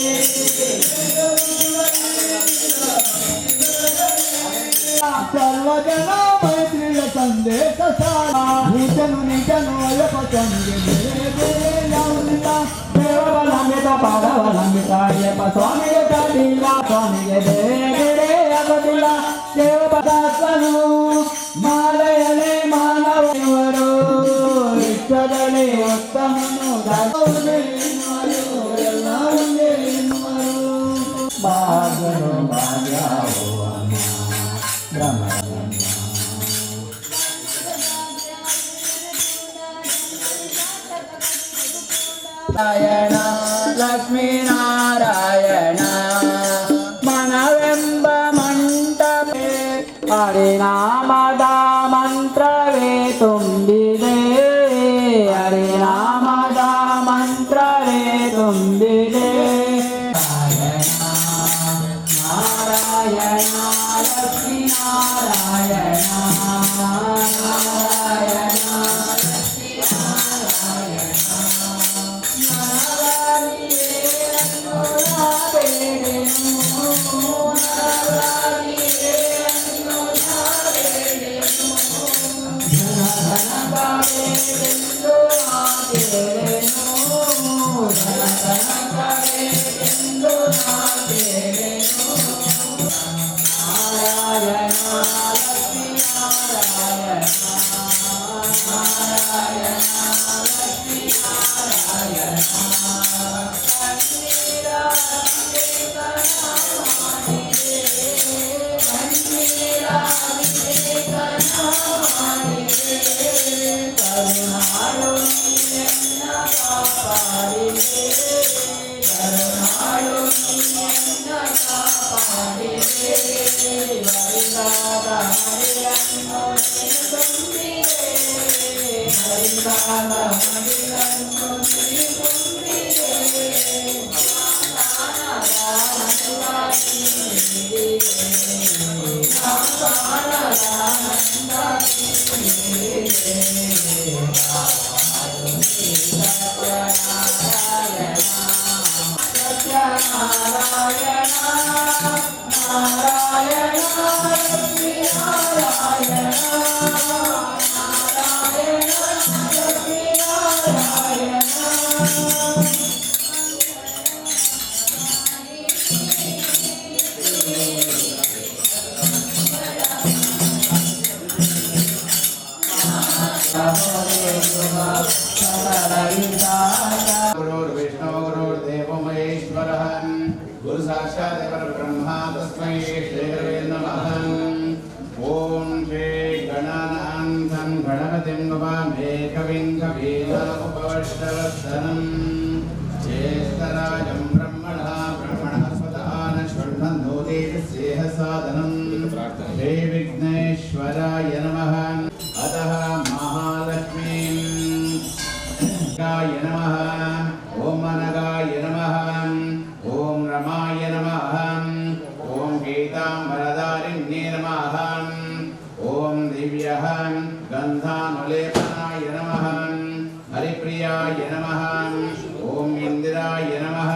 Thank you. ಸಕಲ ಜನ ಮೈತ್ರಿಯ ಸಂದೇಶ ಸಾರ. ನೀಚನು ನೀಚನು ಅಯ್ಯಪ್ಪ ಸ್ವಾಮಿಗೆ ಬೇರೆ ಬೇರೆ ಯಾವುದಿಲ್ಲ. ದೇವಬಲಂಬಿತ ಪಾದವಲಂಬಿತ ಅಯ್ಯಪ್ಪ ಸ್ವಾಮಿಗೆ ಸಾಟಿಲ್ಲ. ಸ್ವಾಮಿಗೆ ಬೇರೆ ಬೇರೆ ಆಗೋದಿಲ್ಲ. ದೇವಪದಾತ್ಮನು ಮಾಲೆಯಲೆ ಮಾನವರು ವಿಶ್ವದಲ್ಲಿ ಉತ್ತಮನು ದಾಸೋನೇ ಎನ್ನುವರು, ಎಲ್ಲ ಒಂದೇ ಎನ್ನುವರು. ಭಾಗ್ಯನು ಭಾಗ್ಯವನ ಭ್ರಮರನ್ನ. ನಾರಾಯಣ ಲಕ್ಷ್ಮೀನಾರಾಯಣ ಮನವೆಂಬ ಮಂಟಪೆ ಹರಿನಾಮದ ಮಂತ್ರವೇ ತುಂಬಿದೆ. ಹರಿನಾಮದ ಮಂತ್ರವೇ ತುಂಬಿದೆ. ನಾರಾಯಣ ಲಕ್ಷ್ಮೀನಾರಾಯಣ ನಾರಾಯಣ गुरुर्विष्णु गुरुर्देवो महेश्वरः गुरु साक्षात् परब्रह्मा तस्मै श्रीगुरवे नमः। ॐ श्री गणानान्तं गणपतिं नमामि कविं कवीनामुपवष्टवत्सनं ज्येष्ठराजं ब्रह्मणः ब्रह्मणस्पतः न शृण्वन्तो देवस्येह सादनं। श्री विघ्नेश्वराय नमः। अतः महालक्ष्मीं गाय नमः। ॐ अनगाय नमः। ॐ रमाय नमः। ॐ गीताम्बरधारिण्ये नमः। ॐ दिव्यः गन्धानुलेपनाय नमः। हरिप्रियाय नमः। ॐ इन्दिराय नमः।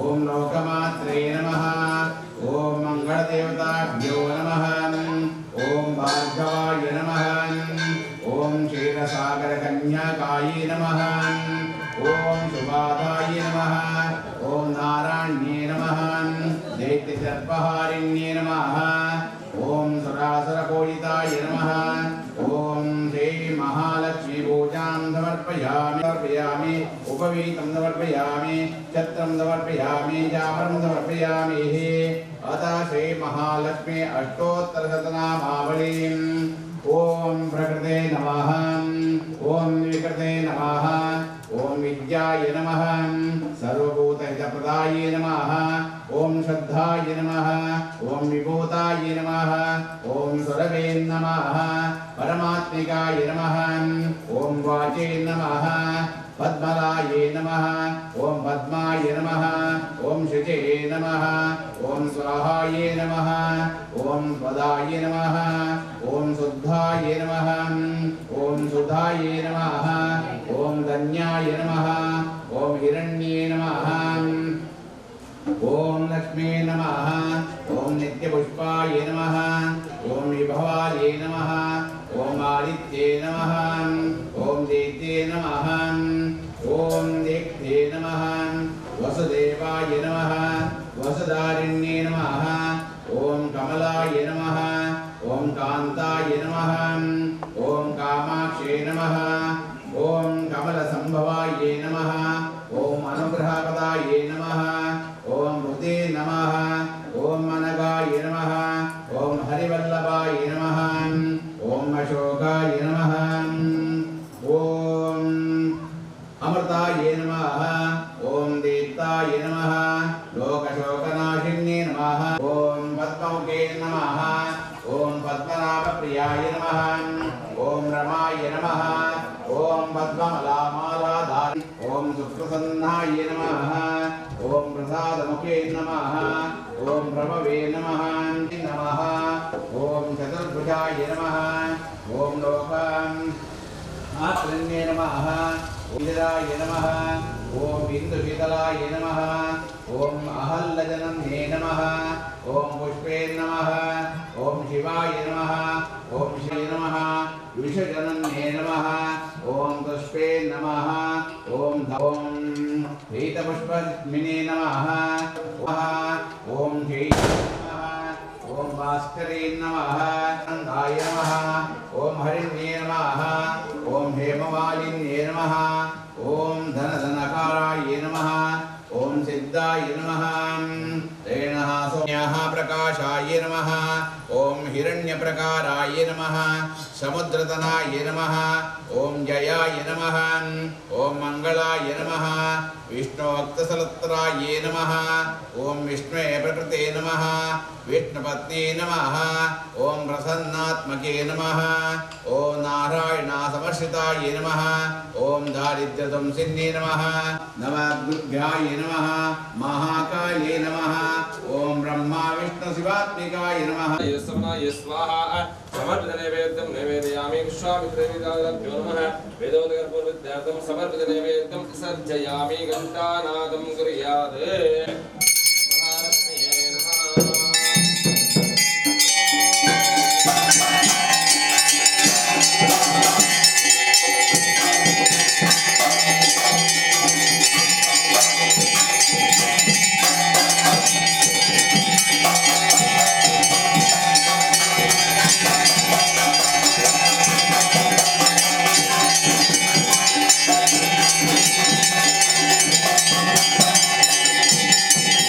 ॐ लोकमात्रे नमः। ॐ मङ्गलदेवताभ्यो नमः। ॐ भार्गवाय नमः। ॐ क्षीरसागरकन्याकायै नमः। ॐ सुबाधाय नमः। ॐ नारायण्ये नमः। दैत्यसर्पहारिण्ये नमः। ॐ सुरासुरपूजिताय नमः। ॐ श्री महालक्ष्मीपूजां समर्पयामि समर्पयामि। उपवीतं समर्पयामि। छत्रं समर्पयामि। चामरं समर्पयामि। अतः श्री महालक्ष्मी अष्टोत्तरशतनामावलीम्। ॐ प्रकृते नमः। ॐ विकृते नमः। ॐ विद्याय नमः। सर्वभूतहितप्रदाय नमः। ॐ श्रद्धाय नमः। ॐ विभूताय नमः। ॐ सुरभे नमः। परमात्मिकाय नमः। ॐ वाचे नमः। पद्मलाय नमः। ॐ पद्माय नमः। ॐ शुचे नमः। ॐ स्वाहाय नमः। ॐ स्वदाय नमः। ॐ शुद्धाय नमः। ॐ सुधाय नमः। ॐ धन्याय नमः। ॐ हिरण्ये नमः। ॐ लक्ष्मी नमः ॐ नित्यपुष्पाय नमः ॐ विभवाय नमः ॐ आदित्ये नमः ॐ दीप्ते नमः ॐ दीप्ते नमः वसुदेवाय नमः वसुधारिण्ये नमः ॐ कमलाय नमः ॐ कान्ताय नमः ॐ कामाक्षे नमः ॐ कमलसम्भवाय नमः ॐ अनुग्रहपदाय नमः ॐ हृदे नमः ॐ अनगाय नमः ॐ हरिवल्लभाय नमः ॐ अशोकाय नमः ॐ अमृताय नमः ॐ दीप्ताय नमः लोकशोकनाशिन्ये नमः ॐ पद्ममुखे नमः ॐ पद्मनाभप्रियाय नमः ॐ रमाय नमः ॐ पद्ममलामालाधारि ॐ सुप्रसन्नाय नमः ॐ प्रसादमुखे नमः ॐ प्रभवे नमः नमः ॐ चतुर्भुजाय नमः ॐ लोकान् आत्रण्ये नमः इंदिराय नमः ॐ इन्दुशीतलाय नमः ॐ अहल्लजनन्ये नमः ॐ पुष्पे नमः ॐ शिवाय नमः ॐ शिवाय नमः विषजनन्ये नमः ॐ पुष्पे नमः ॐ ॐ पीतपुष्पमिने नमः ॐ श्री नमः ॐ भास्करे नमः नन्दाय नमः ॐ हरिण्ये नमः ॐ हेममालिन्ये नमः ॐ धनधनकाराय नमः ॐ सिद्धाय नमः रेणः सौम्यः प्रकाशाय नमः ॐ हिरण्यप्रकाराय नमः समुद्रतनाय नमः ॐ जयाय नमः ॐ मङ्गलाय नमः विष्णुभक्तसलत्राय नमः ॐ विष्णवे प्रकृते नमः विष्णुपत्नी नमः ॐ प्रसन्नात्मके नमः ॐ नारायणासमर्षिताय नमः ॐ दारिद्र्यध्वंसिन्ये नमः नवदुर्गाय नमः महाकाल्ये नमः ॐ ब्रह्मा विष्णुशिवात्मिकाय नमः यस्वनाय स्वाहा समर्पित नैवेद्यं नैवेदयामि विश्वामित्रवेदाभ्यो नमः वेदोदकर्पूरविद्यार्थं समर्पित नैवेद्यं विसर्जयामि घण्टानादं कुर्यात् महालक्ष्म्यै नमः। ॐ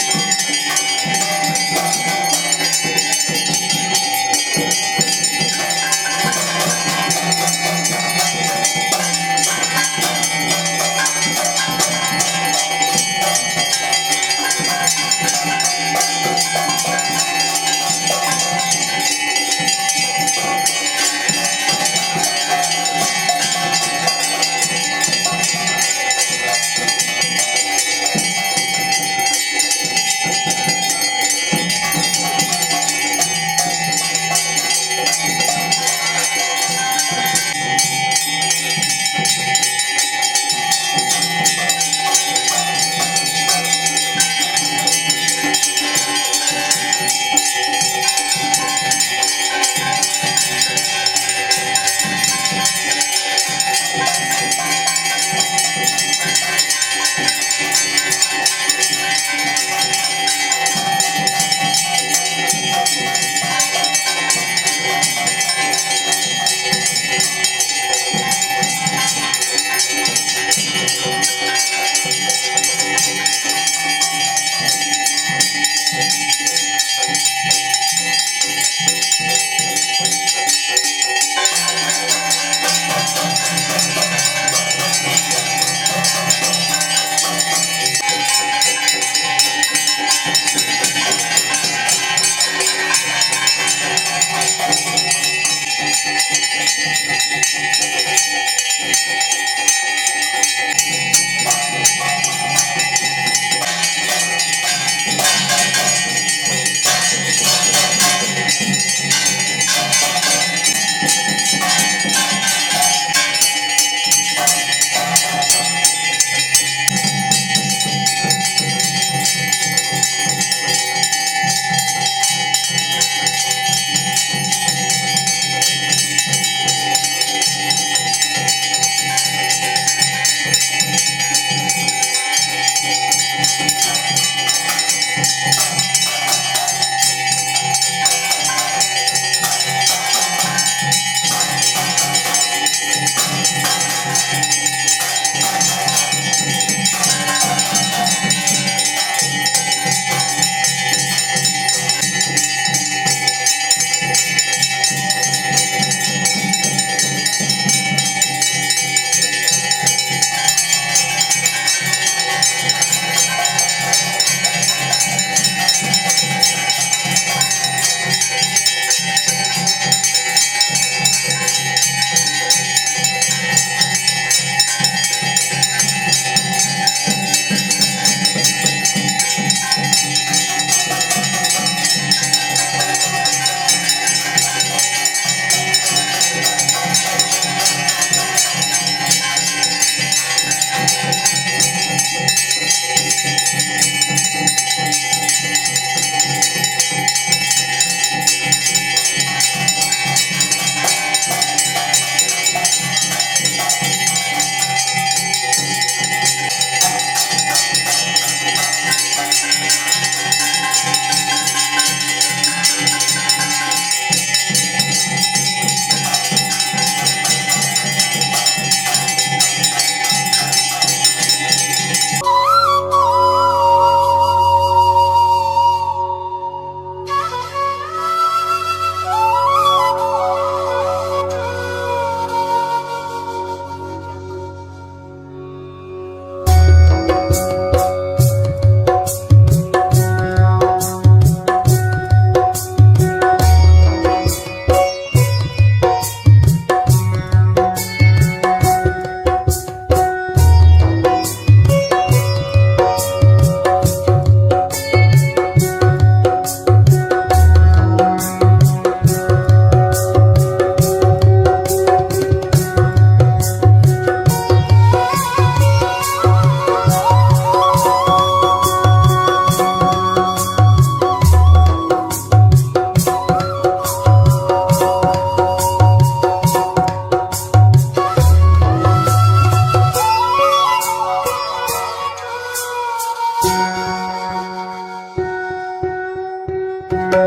ಗ್ರಾಮದ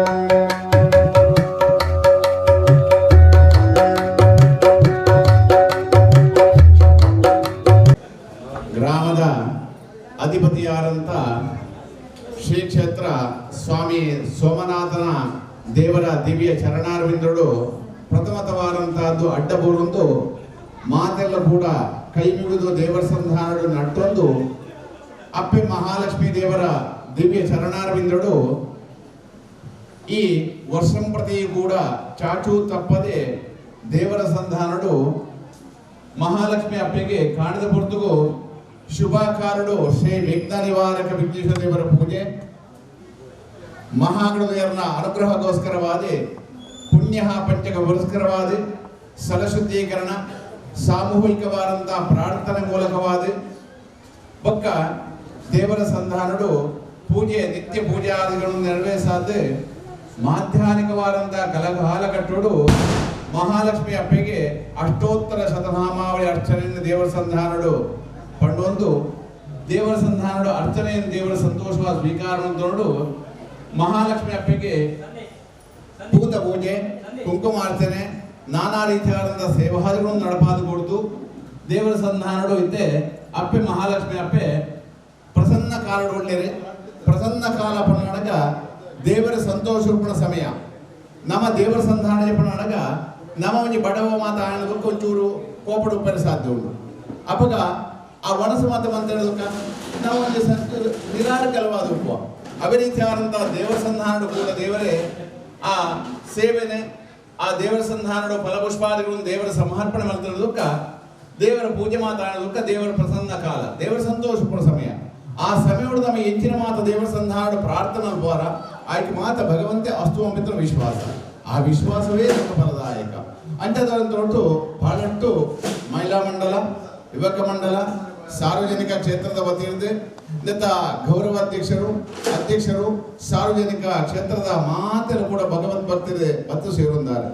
ಅಧಿಪತಿಯಾದಂಥ ಶ್ರೀ ಕ್ಷೇತ್ರ ಸ್ವಾಮಿ ಸೋಮನಾಥನ ದೇವರ ದಿವ್ಯ ಚರಣಾರವಿಂದಳು ಪ್ರಥಮತವಾದಂತಹದ್ದು ಅಡ್ಡಬೂರೊಂದು ಮಾತೆಲ್ಲ ಕೂಡ ಕೈ ಮುಗಿದು ದೇವರ ಸಂಧಾನಡು ನಟ್ಟೊಂದು ಅಪ್ಪೆ ಮಹಾಲಕ್ಷ್ಮೀ ದೇವರ ದಿವ್ಯ ಚರಣಾರವಿಂದಳು ಈ ವರ್ಷಂಪ್ರತಿ ಕೂಡ ಚಾಚೂ ತಪ್ಪದೆ ದೇವರ ಸಂಧಾನಡು ಮಹಾಲಕ್ಷ್ಮಿ ಅಪ್ಪೆಗೆ ಕಾಣದ ಪೊರ್ತುಗು ಶುಭಾಕಾರಡು ಶ್ರೀ ವಿಘ್ನ ನಿವಾರಕ ವಿಘ್ನೇಶ್ವರ ದೇವರ ಪೂಜೆ ಮಹಾಗಣದೇವರ ಅನುಗ್ರಹಕ್ಕೋಸ್ಕರವಾದ ಪುಣ್ಯ ಪಂಚಕ ಪುರಸ್ಕರವಾದ ಸ್ಥಳಶುದ್ಧೀಕರಣ ಸಾಮೂಹಿಕವಾದಂಥ ಪ್ರಾರ್ಥನೆ ಮೂಲಕವಾದ ಬೊಕ್ಕ ದೇವರ ಸಂಧಾನಡು ಪೂಜೆ ನಿತ್ಯ ಪೂಜಾದಿಗಳನ್ನು ನೆರವೇರಿಸಾದ ಮಾಧ್ಯಾಹ್ನಿಕವಾದಂಥ ಕಲಗಾಲ ಕಟ್ಟೋಡು ಮಹಾಲಕ್ಷ್ಮಿ ಅಪ್ಪೆಗೆ ಅಷ್ಟೋತ್ತರ ಶತನಾಮಾವಳಿ ಅರ್ಚನೆಯನ್ನು ದೇವರ ಸಂಧಾನಡು ಪಂಡೊಂದು ದೇವರ ಸಂಧಾನಡು ಅರ್ಚನೆಯನ್ನು ದೇವರ ಸಂತೋಷವಾದ ಸ್ವೀಕಾರ ನೋಡು ಮಹಾಲಕ್ಷ್ಮಿ ಅಪ್ಪೆಗೆ ಭೂತ ಪೂಜೆ ಕುಂಕುಮಾರ್ಚನೆ ನಾನಾ ರೀತಿಯಾದಂಥ ಸೇವಾದಿಗಳನ್ನು ನಡಪಾದು ಕೊಡ್ತು ದೇವರ ಸಂಧಾನಡು ಇದ್ದೆ ಅಪ್ಪೆ ಮಹಾಲಕ್ಷ್ಮಿ ಅಪ್ಪೆ ಪ್ರಸನ್ನ ಕಾಲಡು ಒಳ್ಳೆರೆ ಪ್ರಸನ್ನ ಕಾಲ ಪಣ್ಣಾಡಗ ದೇವರ ಸಂತೋಷ ರೂಪಣ ಸಮಯ ನಮ್ಮ ದೇವರ ಸಂಧಾನ ಪಣ್ಣಾಡಗ ನಮ್ಮ ಒಂಜಿ ಬಡವ ಮಾತ ಆಯಣದಕ್ಕೆ ಒಂಚೂರು ಕೋಪಡು ಉಪ್ಪರೆ ಸಾಧ್ಯ ಉಂಟು. ಅಪಗ ಆ ಒಣಸು ಮಾತ ಅಂತ ಹೇಳೋದಕ್ಕ ನಾವು ಒಂದು ನಿರಾರ ಕೆಲವಾದ ಉಪ್ಪು ಅದೇ ರೀತಿಯಾದಂಥ ದೇವರ ಸಂಧಾನಡು ಕೂಡ ದೇವರೇ ಆ ಸೇವೆನೆ ಆ ದೇವರ ಸಂಧಾನಡು ಫಲಪುಷ್ಪಾದಿಗಳನ್ನು ದೇವರ ಸಮರ್ಪಣೆ ಮಾಡ್ತಿರೋದಕ್ಕ ದೇವರ ಪೂಜೆ ಮಾತಾಡೋದಕ್ಕ ದೇವರ ಪ್ರಸನ್ನ ಕಾಲ ದೇವರ ಸಂತೋಷ ಸಮಯ ಆ ಸಮಯಗಳು ನಮ್ಮ ಹೆಚ್ಚಿನ ಮಾತ ದೇವರ ಸಂಧಾನಡು ಪ್ರಾರ್ಥನೆ ದ್ವಾರ ಆಯ್ಕೆ ಮಾತ ಭಗವಂತೆ ಅಸ್ತು ಅಮಿತ್ರ ವಿಶ್ವಾಸ ಆ ವಿಶ್ವಾಸವೇ ನಮ್ಮ ಫಲದಾಯಕ ಅಂಥದ್ದೊಟ್ಟು ಬಹಳಷ್ಟು ಮಹಿಳಾ ಮಂಡಲ ಯುವಕ ಮಂಡಲ ಸಾರ್ವಜನಿಕ ಕ್ಷೇತ್ರದ ವತಿಯಿಂದ ಇಂಥ ಗೌರವಾಧ್ಯಕ್ಷರು ಅಧ್ಯಕ್ಷರು ಸಾರ್ವಜನಿಕ ಕ್ಷೇತ್ರದ ಮಾತೆಲ್ಲ ಕೂಡ ಭಗವತ್ ಭಕ್ತರಿಗೆ ಬತ್ತು ಸೇರುತ್ತಾರೆ.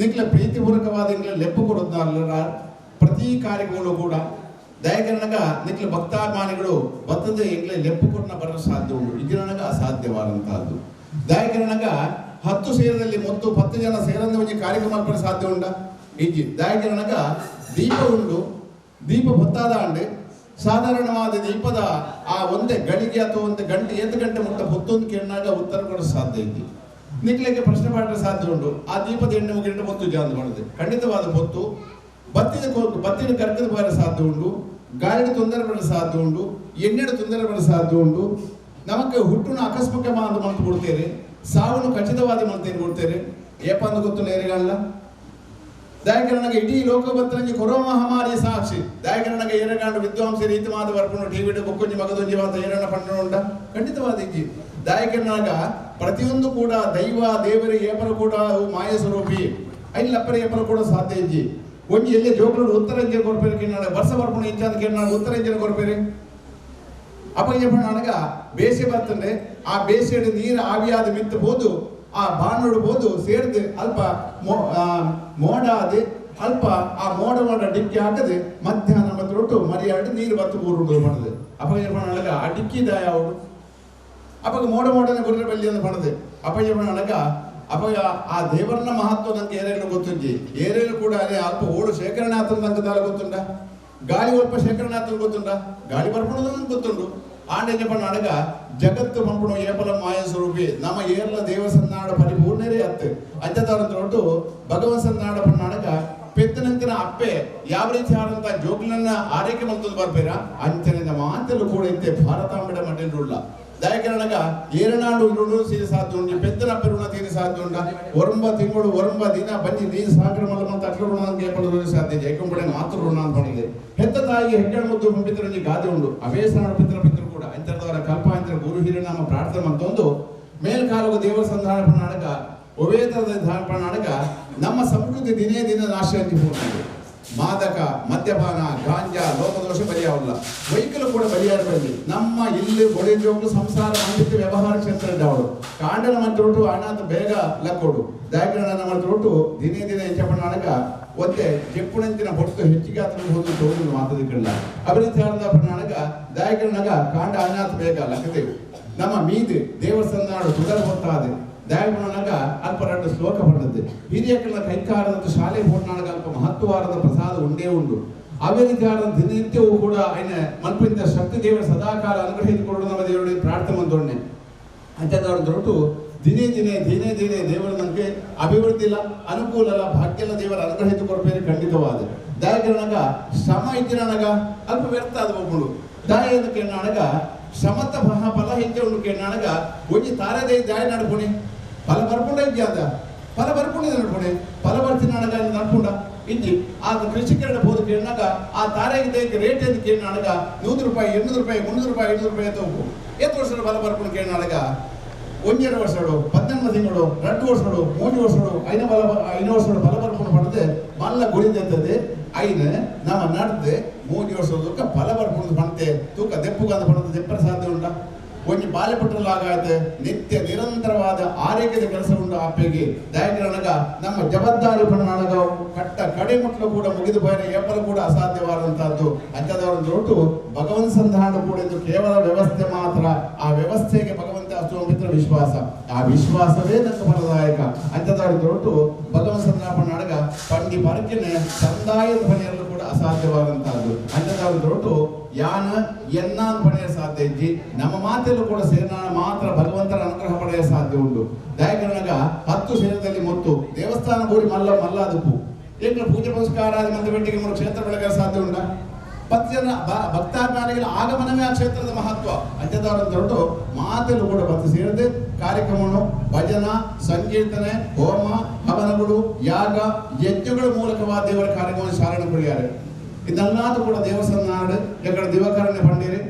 ನಿಕ್ಲ ಪ್ರೀತಿಪೂರ್ವಕವಾದ ಇಂಗ್ಲ ಲೆಪ್ಪು ಕೊಡುತ್ತಾರೆ ಪ್ರತಿ ಕಾರ್ಯಗಳು ಕೂಡ ದಯಕರಣಗ ನಿಕ್ಲ ಭಕ್ತಾಭಿಮಾನಿಗಳು ಬತ್ತದ ಇಂಗ್ಲ ಲೆಪ್ಪು ಕೊಡನ ಬರಲು ಸಾಧ್ಯ ಉಂಟು ಇದರಣಗ ಅಸಾಧ್ಯವಾದಂತಹದ್ದು. ದಯಕರಣಗ 10 ಸೇರದಲ್ಲಿ ಮೊತ್ತು 10 ಜನ ಸೇರಂದ ಒಂಜಿ ಕಾರ್ಯಕ್ರಮ ಮಲ್ಪರೆ ಸಾಧ್ಯ ಉಂಡ ಇಜ್ಜಿ. ದಯಕರಣಗ ದೀಪ ಉಂಡು ದೀಪ ಹೊತ್ತಾದ ಅಂಡೆ ಸಾಧಾರಣವಾದ ದೀಪದ ಆ ಒಂದೇ ಗಳಿಗೆ ಅಥವಾ ಒಂದು ಗಂಟೆ 8 ಗಂಟೆ ಮುಟ್ಟ ಹೊತ್ತೊಂದು ಕೇಳಿನಾಗ ಉತ್ತರ ಕೊಡೋ ಸಾಧ್ಯ ಐತಿ. ನಿಕ್ಲೆಗೆ ಪ್ರಶ್ನೆ ಮಾಡಲು ಸಾಧ್ಯ ಉಂಟು ಆ ದೀಪದ ಎಣ್ಣೆ ಮುಗಿಂಟು ಹೊತ್ತು ಜಾಂದು ಮಾಡಿದೆ ಖಂಡಿತವಾದ ಹೊತ್ತು ಬತ್ತಿನ ಬತ್ತಿನ ಕರ್ಕದ ಬರ ಸಾಧ್ಯ ಉಂಟು ಗಾಳಿಗೆ ತೊಂದರೆ ಬರ ಸಾಧ್ಯ ಉಂಟು ಎಣ್ಣೆಡು ತೊಂದರೆ ಬರ ಸಾಧ್ಯ ಉಂಟು. ನಮಗೆ ಹುಟ್ಟುನ ಆಕಸ್ಮಿಕ ಮಾತು ಮಂತು ಕೊಡ್ತೇನೆ ಸಾವನ್ನು ಖಚಿತವಾದ ಮಂತೇನು ಕೊಡ್ತೇನೆ ಏಪ ಅಂದು ಗೊತ್ತು ನೇರಿಗಲ್ಲ. ದಯಕರಣಗೆ ಇಡೀ ಲೋಕ ಬತ್ತರಂಜಿ ಕೊರೋನಾ ಮಹಾಮಾರಿ ಸಾಕ್ಷಿ ದಯಕರಣಗೆ ಏರಗಾಂಡು ವಿದ್ವಾಂಸ ರೀತಿ ಮಾತು ಬರ್ಕೊಂಡು ಟಿವಿ ಬೊಕ್ಕೊಂಜಿ ಮಗದೊಂಜಿ ಮಾತು ಏರಣ್ಣ ಪಂಡ ಖಂಡಿತವಾದ ಇಜ್ಜಿ. ದಯಕರಣಗ ಪ್ರತಿಯೊಂದು ಕೂಡ ದೈವ ದೇವರು ಏಪರು ಕೂಡ ಮಾಯ ಸ್ವರೂಪಿ ಐಲ್ಲಪ್ಪರ ಏಪರು ಕೂಡ ಸಾಧ್ಯ ಇಜ್ಜಿ. ಒಂಜಿ ಎಲ್ಲಿ ಜೋಕರು ಉತ್ತರ ಇಂಜಿನ ಕೊರ್ಪೇರು ಕಿನ್ನಾಡ ವರ್ಷ ಬರ್ಪುಣ ಇಂಚಾದ ಕಿನ್ನಾಡ ಉತ್ತರ ಇಂಜಿನ ಕೊರ್ಪೇರಿ ಅಪ್ಪ ಬೇಸೆ ಬರ್ತಂದ್ರೆ ಆ ಬೇಸೆಡು ನೀರು ಆವಿಯಾದ ಮಿತ್ತು ಬೋದು ಆ ಬಾಣೋಡು ಬೋದು ಸೇರಿದು ಅಲ್ಪ ಮೋಡ ಆದಿ ಅಲ್ಪ ಆ ಮೋಡ ಮೋಡ ಡಿಕ್ಕಿ ಹಾಕದೆ ಮಧ್ಯಾಹ್ನ ಮತ್ತು ರೊಟ್ಟು ಮರಿಯಾಡು ನೀರು ಬತ್ತು ಊರು ಮಾಡದೆ ಅಪ್ಪ ಆ ಡಿಕ್ಕಿ ದಾಯ ಅವಳು ಅಪ್ಪ ಮೋಡ ಮೋಡನೆ ಗುರ್ರೆ ಬಲ್ಲಿ ಅಂತ ಮಾಡದೆ ಅಪ್ಪ ಅಪ್ಪ ಆ ದೇವರನ್ನ ಮಹತ್ವ ನಂಗೆ ಏರೇನು ಗೊತ್ತುಂಜಿ ಏರೇನು ಕೂಡ ಅದೇ ಅಲ್ಪ ಓಡು ಶೇಖರಣೆ ಆತನ ನಂಗೆ ತಾಲ ಗೊತ್ತುಂಡ ಗಾಳಿ ಅಲ್ಪ ಶೇಖರಣೆ ಆತನ ಗೊತ್ತುಂಡ ಗಾಳಿ ಬರ್ಪಣದ ನಂಗೆ ಗೊತ್ತುಂಡು ಆಂಡೆ ಅಡಗ ಜಗತ್ತು ಪಂಪುಣ ಏಪಲ ಮಾಯ ಸ್ವರೂಪಿ ನಮ್ಮ ಏರ್ಲ ದೇವಸನ್ನಾಡ ಪರಿಪೂರ್ಣರೇ ಅತ್ತು ಅಂಚದವರಂತ ಭಗವತ್ ಸನ್ನಾಡ ಪಣ್ಣಾಡಗ ಪೆತ್ತನಂತಿನ ಅಪ್ಪೆ ಯಾವ ರೀತಿ ಆದಂತ ಜೋಗ್ಲನ್ನ ಆರೈಕೆ ಮಂತದ್ದು ಬರ್ಪೇರ ಅಂಚನಿಂದ ಮಾತೆಲ್ಲ ಕೂಡ ಇತ್ತೆ ಭಾರತಾಂಬಿಡ ಮಡ್ಡಿರುಳ್ಳ ದಯಕರಣಗ ಏರನಾಡು ಋಣ ಸೀರೆ ಸಾಧ್ಯ ಉಂಟು ಪೆತ್ತನ ಅಪ್ಪೆ ಋಣ ತೀರಿ ಸಾಧ್ಯ ಉಂಟ ಒರಂಬ ತಿಂಗಳು ಒರಂಬ ದಿನ ಬನ್ನಿ ನೀರು ಸಾಗರ ಮಲ್ಲ ಮತ್ತು ಅಟ್ಲ ಋಣ ಅಂತ ಏಪಲ ಋಣ ಸಾಧ್ಯ ಜಯಕೊಂಬಡೆ ಮಾತೃ ಋಣ ಅಂತ ಮಾಡಿದೆ ಹೆತ್ತ ತಾಯಿಗೆ ಹೆಗ್ಗಣ ಮುದ್ದು ಪಂಪಿತರಂಜಿ ಗಾದೆ ಉಂಡು ಅವೇ ಸಾಣ ಪಿತ್ರ ಪಿತೃ ಕೂಡ ಅಂತರದವರ ಕಲ್ಪ ಅಂತರ ಗುರು ಹಿರಿನಾಮ ಪ್ರಾರ್ಥನೆ ಅಂತೊಂದು ಮೇಲ್ಕಾಲವು ದೇವರ ಸಂಧಾನ ಪಣ್ಣಾಡಗ ಒವೇತರದ ಪಣ್ಣಾಡಗ ನಮ್ಮ ಸಂಸ್ಕೃತಿ ದಿನೇ ದಿನ ನಾಶ ಅಂತ ಮಾದಕ ಮದ್ಯಪಾನ ಗಾಂಜಾ ಲೋಕದೋಷ ಬಲಿಯಾವಲ್ಲ ವೈಕಲ್ ಕೂಡ ಬಲಿಯಾರ ಬಲ್ಲಿ ನಮ್ಮ ಇಲ್ಲಿ ಒಡೆಜೋಗ್ಲು ಸಂಸಾರ ಅಂಬಿತ ವ್ಯವಹಾರ ಕ್ಷೇತ್ರ ಅವಳು ಕಾಂಡನ ಮಂತ್ರೊಟ್ಟು ಅನಾಥ ಬೇಗ ಲಕ್ಕೋಡು ದಯಕರಣ ಮಂತ್ರೊಟ್ಟು ದಿನೇ ದಿನೇ ಹೆಚ್ಚಪಣ್ಣಾಡಗ ಒತ್ತೆ ಚೆಪ್ಪುಣಂತಿನ ಹೊಟ್ಟು ಹೆಚ್ಚಿಗೆ ಆತನ ಹೋದು ತೋದು ಮಾತದಿಕ್ಕಲ್ಲ ಅಭಿವೃದ್ಧಿ ಪಣ್ಣಾಡಗ ದಯಕರಣಗ ಕಾಂಡ ಅನಾಥ ಬೇಗ ಲಕ್ಕದೇವು ನಮ್ಮ ಮೀದು ದೇವಸ್ಥಾನ ತುದರ ಹೊತ್ತಾದೆ ದಯಗುಣನಾಗ ಅಲ್ಪ ಎರಡು ಶ್ಲೋಕ ಪಡೆದದ್ದು. ಹಿರಿಯಕನ ಕೈಕಾರದ ಶಾಲೆ ಪೋಟ್ನಾಗ ಅಲ್ಪ ಮಹತ್ವವಾದ ಪ್ರಸಾದ ಉಂಡೇ ಉಂಡು. ಅವೇ ರೀತಿಯಾದ ದಿನನಿತ್ಯವೂ ಕೂಡ ఆయన ಮನ್ಪಿಂದ ಶಕ್ತಿ ದೇವರ ಸದಾಕಾಲ ಅನುಗ್ರಹಿಸಿಕೊಂಡು ನಮ್ಮ ದೇವರಿಗೆ ಪ್ರಾರ್ಥನೆ ಬಂದೊಣ್ಣೆ ಅಂಥದ್ದವ್ರ ದೊಡ್ಡ ದಿನೇ ದಿನೇ ದಿನೇ ದಿನೇ ದೇವರು ನಮಗೆ ಅಭಿವೃದ್ಧಿ ಇಲ್ಲ, ಅನುಕೂಲ ಇಲ್ಲ, ಭಾಗ್ಯ ಇಲ್ಲ, ದೇವರ ಅನುಗ್ರಹಿತ ಕೊರಪೇರಿ ಖಂಡಿತವಾದ. ದಯಕಿರಣಗ ಶ್ರಮ ಇದ್ದಿರಣಗ ಅಲ್ಪ ವ್ಯರ್ಥ ಆದ ಒಬ್ಬಳು ದಾಯ ಕೆಣ್ಣಾಣಗ ಶ್ರಮತ ಫಲ ಹೆಚ್ಚೆ ಉಂಡು ಕೆಣ್ಣಾಣಗ ಒಂಜಿ ತಾರದೇ ದಾಯ ನಡ್ಪುಣಿ ಫಲ ಬರ್ಪುಂಡ ಇದ್ಯಾದ ಫಲ ಬರ್ಪುಂಡ ನಡ್ಪುಣಿ ಫಲ ಬರ್ತಿನಾಣಗ ನಡ್ಪುಂಡ ಇಜ್ಜಿ. ಆ ಕೃಷಿಕರಣ ಬೋದು ಕೇಳಿನಾಗ ಆ ತಾರೆಗೆ ರೇಟ್ ಎಂದು ಕೇಳಿನಾಣಗ 100 ರೂಪಾಯಿ, 800 ರೂಪಾಯಿ, 300 ರೂಪಾಯಿ, 500 ರೂಪಾಯಿ ಅಂತ ಹೋಗು. ಎತ್ತು ವರ್ಷ ಫಲ ಬರ್ಪುಂಡು ಕೇಳಿನಾಳಗ 1.5 ವರ್ಷಗಳು, 18 ತಿಂಗಳು, 2 ವರ್ಷಗಳು, 3 ವರ್ಷಗಳು, 5 ವರ್ಷಗಳು ಫಲ ಬರ್ಕೊಂಡು ಪಡೆದು ಮಲ್ಲ ಗುರಿದೆತ್ತದೆ. ಐನ ನಮ್ಮ ನಡ್ದು 3 ವರ್ಷದ ತೂಕ ಫಲ ಬರ್ಕೊಂಡು ಪಣತೆ ತೂಕ ದೆಪ್ಪುಗಾದ ಪಣತೆ ದೆಪ್ಪರ ಸಾಧ್ಯ ಉಂಟ. ಒಂಜಿ ಬಾಲೆ ಪಟ್ಟಲಾಗಾಯ್ತು ನಿತ್ಯ ನಿರಂತರವಾದ ಆರೋಗ್ಯದ ಕೆಲಸ ಉಂಟು ಆಪೆಗೆ. ದಯಕಿರಣಗ ನಮ್ಮ ಜವಾಬ್ದಾರಿ ಪಣ್ಣಾಳಗ ಕಟ್ಟ ಕಡೆ ಮುಟ್ಲು ಕೂಡ ಮುಗಿದು ಬಯನ ಏಪಲು ಕೂಡ ಅಸಾಧ್ಯವಾದಂತಹದ್ದು. ಅಂಥದವರ ದೊಡ್ಡ ಭಗವಂತ ಸಂಧಾನ ಕೂಡ ಇದು ಕೇವಲ ವ್ಯವಸ್ಥೆ ಮಾತ್ರ. ಆ ವ್ಯವಸ್ಥೆಗೆ ಭಗವಂತ ಅಷ್ಟು ವಿಶ್ವಾಸ, ಆ ವಿಶ್ವಾಸವೇ ನನ್ನ ಫಲದಾಯಕ. ಅಂಥದವರ ದೊಡ್ಡ ಭಗವಂತ ಸಂಧಾನ ಪಣ್ಣಾಳಗ ಪಂಡಿ ಪರಕಿನ ಸಂದಾಯದ ಪಣಿಯಲ್ಲೂ ಕೂಡ ಅಸಾಧ್ಯವಾದಂತಹದ್ದು. ಅಂಥದವರ ದೊಡ್ಡ ಯಾನ ಎನ್ನ ಪಡೆಯ ಸಾಧ್ಯ ಇಜ್ಜಿ, ನಮ್ಮ ಮಾತೆಲ್ಲೂ ಕೂಡ ಸೇರ್ನಾಳ ಮಾತ್ರ ಭಗವಂತನ ಅನುಗ್ರಹ ಪಡೆಯ ಸಾಧ್ಯ ಉಂಟು. ದಯಕರಣಗ 10 ಸೇರದಲ್ಲಿ ಮೊತ್ತು ದೇವಸ್ಥಾನ ಗೋರಿ ಮಲ್ಲ ಮಲ್ಲಾದಪ್ಪು ಏಕೆ ಪೂಜೆ ಪುರಸ್ಕಾರ ಮಂದಿ ಬೆಟ್ಟಿಗೆ 3 ಕ್ಷೇತ್ರ ಬೆಳಗ ಸಾಧ್ಯ ಉಂಟ. 10 ಜನ ಭಕ್ತಾಭಿಮಾನಿಗಳ ಆಗಮನವೇ ಆ ಕ್ಷೇತ್ರದ ಮಹತ್ವ. ಅಂಥದವರ ದೊಡ್ಡ ಮಾತೆಲ್ಲೂ ಕೂಡ 10 ಸೇರದೆ ಕಾರ್ಯಕ್ರಮವನ್ನು ಭಜನ, ಸಂಕೀರ್ತನೆ, ಹೋಮ, ಹವನಗಳು, ಯಾಗ, ಯಜ್ಞಗಳ ಮೂಲಕವಾದ ದೇವರ ಕಾರ್ಯಕ್ರಮವನ್ನು ಚಾಲನೆ ಕೊಡಿದ್ದಾರೆ. ಇದೆಲ್ಲಾದ ಕೂಡ ದೇವಸ್ಥಾನ ಎಕ್ಕಡ ದಿವಕರಣೆ ಪಂಡಿರಿ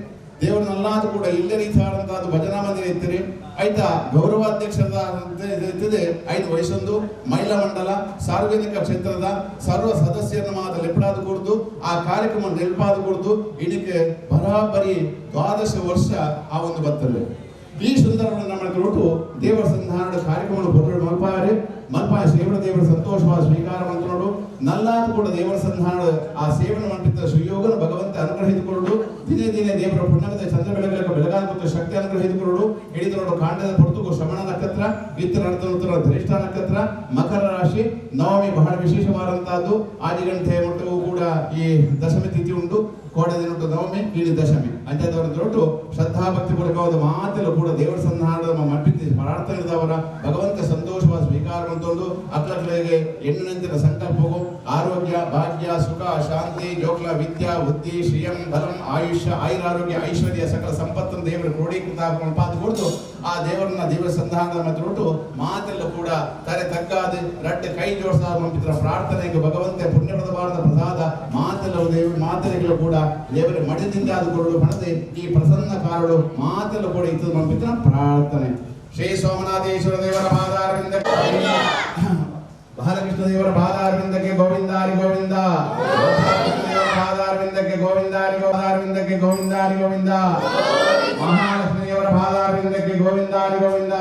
ದೇವರನ್ನೆಲ್ಲಾದ ಕೂಡ ಇಲ್ಲೇ ರೀತಿಯಾದಂತಹ ಭಜನಾ ಮಂದಿರ ಇತ್ತಿರಿ. ಆಯ್ತಾ ಗೌರವಾಧ್ಯಕ್ಷರ ಇತ್ತಿದೆ 5 ವಯಸ್ಸೊಂದು ಮಹಿಳಾ ಮಂಡಲ ಸಾರ್ವಜನಿಕ ಕ್ಷೇತ್ರದ ಸರ್ವ ಸದಸ್ಯರನ್ನು ಮಾತ್ರ ಲೆಪ್ಪಡಾದ ಕೊಡ್ದು ಆ ಕಾರ್ಯಕ್ರಮ ನೆನಪಾದ ಕೊಡ್ದು ಇದಕ್ಕೆ ಬರಾಬರಿ 12 ವರ್ಷ ಆ ಒಂದು ಬತ್ತಲ್ಲಿ ಈ ಸುಂದರವನ್ನು ನಮ್ಮ ಕೊಟ್ಟು ದೇವರ ಸಂಧಾನದ ಕಾರ್ಯಕ್ರಮವನ್ನು ಹೊರಡು ಮಲ್ಪಾರೆ ಮಲ್ಪಾಯ ಸೇವನ ದೇವರ ಸಂತೋಷವಾದ ಸ್ವೀಕಾರ ಮಾಡ್ಕೊಂಡು ನಲ್ಲಾದ ಕೂಡ ದೇವರ ಸಂಧಾನದ ಆ ಸೇವನೆ ಮಾಡಿದ್ದ ಸುಯೋಗನ ಭಗವಂತ ಅನುಗ್ರಹಿಸಿಕೊಂಡು ದಿನೇ ದಿನೇ ದೇವರ ಪುಣ್ಯದ ಚಂದ್ರ ಬೆಳಗಲಕ ಬೆಳಗಾದ ಮತ್ತು ಶಕ್ತಿ ಅನುಗ್ರಹಿಸಿಕೊಂಡು ಹಿಡಿದು ನೋಡು ಕಾಂಡದ ಹೊರತುಗು ಶ್ರವಣ ನಕ್ಷತ್ರ, ಇತರ ಉತ್ತರ ಧನಿಷ್ಠ ನಕ್ಷತ್ರ, ಮಕರ ರಾಶಿ, ನವಮಿ ಬಹಳ ವಿಶೇಷವಾದಂತಹದ್ದು. 5 ಗಂಟೆ ಮಟ್ಟವೂ ಕೂಡ ಈ ದಶಮಿ ತಿಥಿ ಉಂಟು. ಕೋಡೆ ದಿನ ನವಮಿ, ಇಡೀ ದಶಮಿ ಅಂಥದ್ದವರ ದೊಡ್ಡ ಶ್ರದ್ಧಾಭಕ್ತಿ ಪೂರ್ವಕವಾದ ಮಾತೆಲ್ಲ ಕೂಡ ದೇವರ ಸಂಧಾನದ ಮಟ್ಟಿದ್ದ ಪ್ರಾರ್ಥನೆದವರ ಭಗವಂತ ಸಂತೋಷವಾದ ಸ್ವೀಕಾರ ಅಂತೊಂದು ಅಕ್ಲಕ್ಲೆಗೆ ಹೆಣ್ಣು ಸಂಕಲ್ಪವು ಆರೋಗ್ಯ, ಭಾಗ್ಯ, ಸುಖ, ಶಾಂತಿ, ಜೋಕ್ಲ, ವಿದ್ಯಾ, ಬುದ್ಧಿ, ಶ್ರಿಯಂ, ಬಲಂ, ಆಯುಷ್ಯ, ಆಯುರಾರೋಗ್ಯ, ಐಶ್ವರ್ಯ, ಸಕಲ ಸಂಪತ್ತನ್ನು ದೇವರು ಕ್ರೋಢೀಕೃತ ಪಾದ ಕೊಡ್ತು ಆ ದೇವರನ್ನ ದೇವರ ಸಂಧಾನದ ಮತ್ತು ಮಾತೆಲ್ಲ ಕೂಡ ತಲೆ ತಗ್ಗಾದ ರಟ್ಟೆ ಕೈ ಜೋಡಿಸಾದ ಮಂಪಿತರ ಪ್ರಾರ್ಥನೆಗೆ ಭಗವಂತ ಪುಣ್ಯಪ್ರದವಾದ ಪ್ರಸಾದ ಮಾತೆಲ್ಲ ದೇವ ಮಾತೆಗಳು ಕೂಡ ದೇವರ ಮಠದಿಂದ ಅದು ಕೊಡಲು ಪಣದೆ ಈ ಪ್ರಸನ್ನ ಕಾರಳು ಮಾತೆಲ್ಲ ಕೂಡ ಇತ್ತು ಮಂಪಿತರ ಪ್ರಾರ್ಥನೆ. ಶ್ರೀ ಸೋಮನಾಥೇಶ್ವರ ದೇವರ ಪಾದಾರವಿಂದ, ಬಾಲಕೃಷ್ಣ ದೇವರ ಪಾದಾರವಿಂದಕ್ಕೆ ಗೋವಿಂದಾರಿ ಗೋವಿಂದ, ದೇವರ ಪಾದಾರವಿಂದಕ್ಕೆ ಗೋವಿಂದಾರಿ ಗೋವಿಂದಾರವಿಂದಕ್ಕೆ ಗೋವಿಂದಾರಿ ಗೋವಿಂದ, ಮಹಾಲಕ್ಷ್ಮಿ ದೇವರ ಪಾದಾರವಿಂದಕ್ಕೆ ಗೋವಿಂದಾರಿ ಗೋವಿಂದ.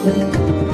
Thank